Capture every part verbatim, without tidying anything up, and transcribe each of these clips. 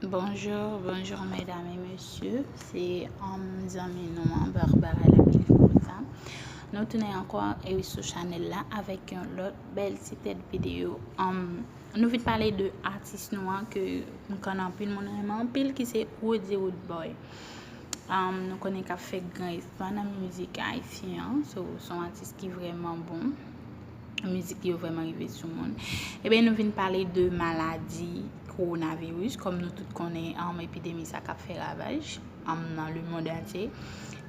Bonjou, bonjou medam e mesye, se um, zanmi nou an, Barbara Lapilikoza. Nou tounen ankò e sou chanèl la avèk yon lòt bèl ti tèt videyo. Um, nou vin pale de atis nou an ke m konnen anpil moun renmen anpil, ki se Roody Roodboy. Um, nou konnen k ap fè gran espwa nan mizik ayisyen an. So, se yon atis ki vrèman bon. Mizik li yo vrèman rive sou moun. Ebyen, nou vin pale de maladi kowonaviris, kòm nou tout konnen, um, epidemi sa k ap fè ravaj, um, nan lemonn antye.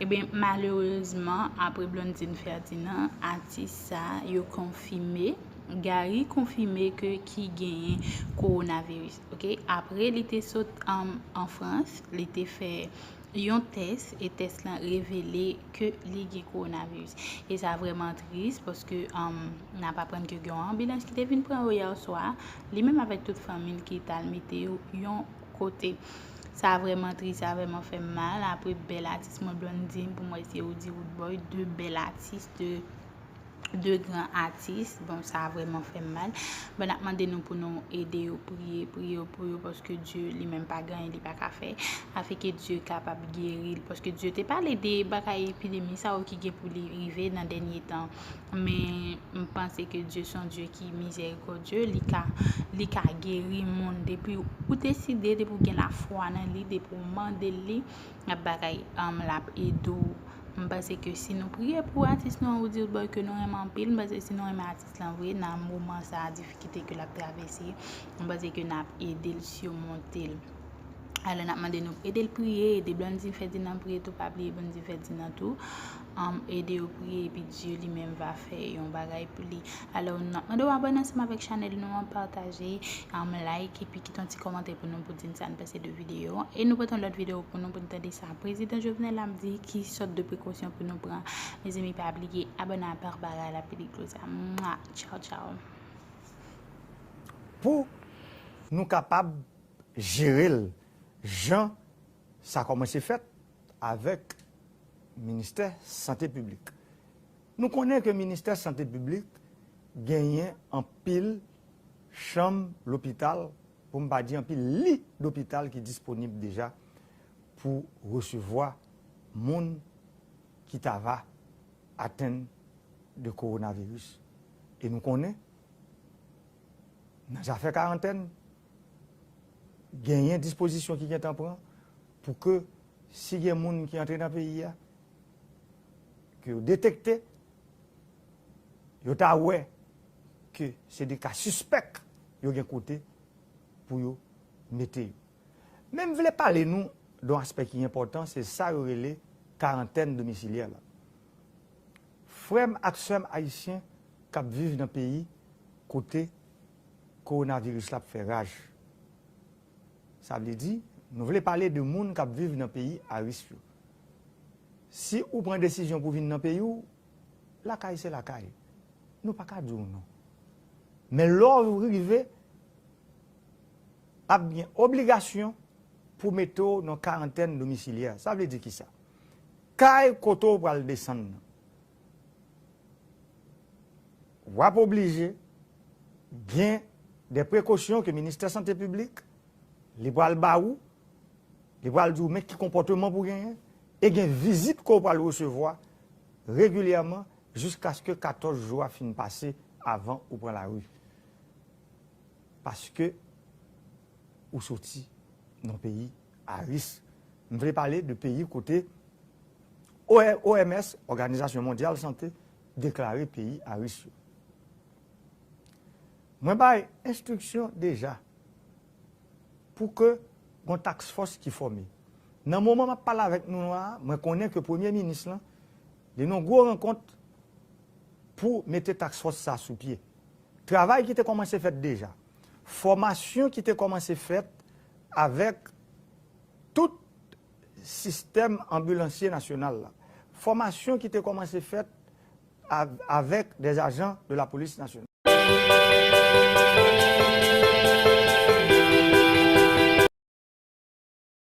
Ebyen, malerezman, apre Blondine Ferdinand, atis sa yo konfime, Gary konfime ke ki genyen kowonaviris. Ok, apre li te sot, um, an Frans, li te fè yon tès, e tès lan revele ke li gen kowonaviris. E sa vrèman tris, paske, um, n ap aprann ke gen yon anbilans ki te vin pran yo yè swa, li menm avèk tout fanmi l ki t al mete yo yon kote. Sa vrèman tris, sa vrèman fè m mal. Apre bèl atis mwen Blondine, pou mwen se Roody Roodboy, de bèl atis, de de gran atis. Bon, sa vrèman fè m mal. Bon, n ap mande nou pou nou ede yo, priye, priye yo pou yo, paske Dye li menm pa gen anyen li pa ka fè. Afin ke Dye kapab geri l, paske Dye te pale de bagay epidemi sa yo ki gen pou li rive nan dènye tan. Men, m panse ke Dye se yon Dye ki mizerikòdye, li ka, li ka geri moun. Depi ou deside, depi ou gen lafwa nan li, depi ou mande l li, l ap bagay, um, l ap ede w. M panse ke si nou priye pou atis nou an, Roody Roodboy, ke nou renmen anpil, m panse si nou renmen atis lan vre, nan moman sa a, difikilte ke l ap travèse, m panse ke n ap ede l simonte l. Alò, n ap mande nou ede l priye, ede Blondine Ferdinand priye tou, pa bliye Blondine Ferdinand tou. Um, ede yo priye, epi Dye li menm va fè yon bagay pou li. Alò, n ap mande w abòne ansanm avèk chanèl nou an, pataje, um, like, epi kite yon ti kòmantè pou nou, pou di n sa n panse de videyo an. E nou pote yon lòt videyo pou nou, pou n tande sa Prezidan Jovenel ap di, ki sòt de prekosyon pou nou pran. Mezanmi, pa bliye abòne a Barbara Lapilikoza. Mwa! Tchaw, tchaw. Pou nou kapab jere l jan sa kòmanse fèt avèk Ministè Sante Piblik. Nou konnen ke Ministè Sante Piblik genyen anpil chanm lopital, pou m pa di anpil li dopital ki disponib deja pou resevwa moun ki ta va atenn de kowonaviris. E nou konnen, nan zafè karantèn, genyen dispozisyon ki gentan pran pou ke si gen moun ki antre nan peyi a, ke yo detekte, yo ta wè ke se de ka sispèk, yo gen kote pou yo mete yo. Men m vle pale nou de yon aspè ki enpòtan, se sa yo rele karantèn domisilyè la. Frè m ak sè m ayisyen k ap viv nan peyi kote kowonaviris la ap fè raj. Sa vle di, nou vle pale de moun k ap viv nan peyi a risk yo. Si ou pran desizyon pou vin nan peyi w, lakay se lakay. Nou pa ka di w non. Men lè w rive, ap gen obligasyon pou mete w nan karantèn domisilyè. Sa vle di kisa? Kay kote w pral desann nan, w ap oblije gen de prekosyon ke Ministè Sante Piblik li pral ba ou, li pral di w men ki konpòteman pou genyen, e gen vizit ke w pral resevwa regilyèman jiskaske katòz jou a fin pase avan ou pran lari. Paske ou soti nan peyi a risk. M vle pale de peyi kote O M S, Òganizasyon Mondyal Sante, deklare peyi a risk yo. Mwen bay enstriksyon deja pou ke gon task force ki fòme. Nan moman m ap pale avèk nou la, mwen konnen ke premye minis lan, li nan gwo rankont pou mete task force sa sou pye. Travay ki te kòmanse fèt deja. Fòmasyon ki te kòmanse fèt avèk tout sistèm anbilansye nasyonal la. Fòmasyon ki te kòmanse fèt avèk des agents de la police nationale.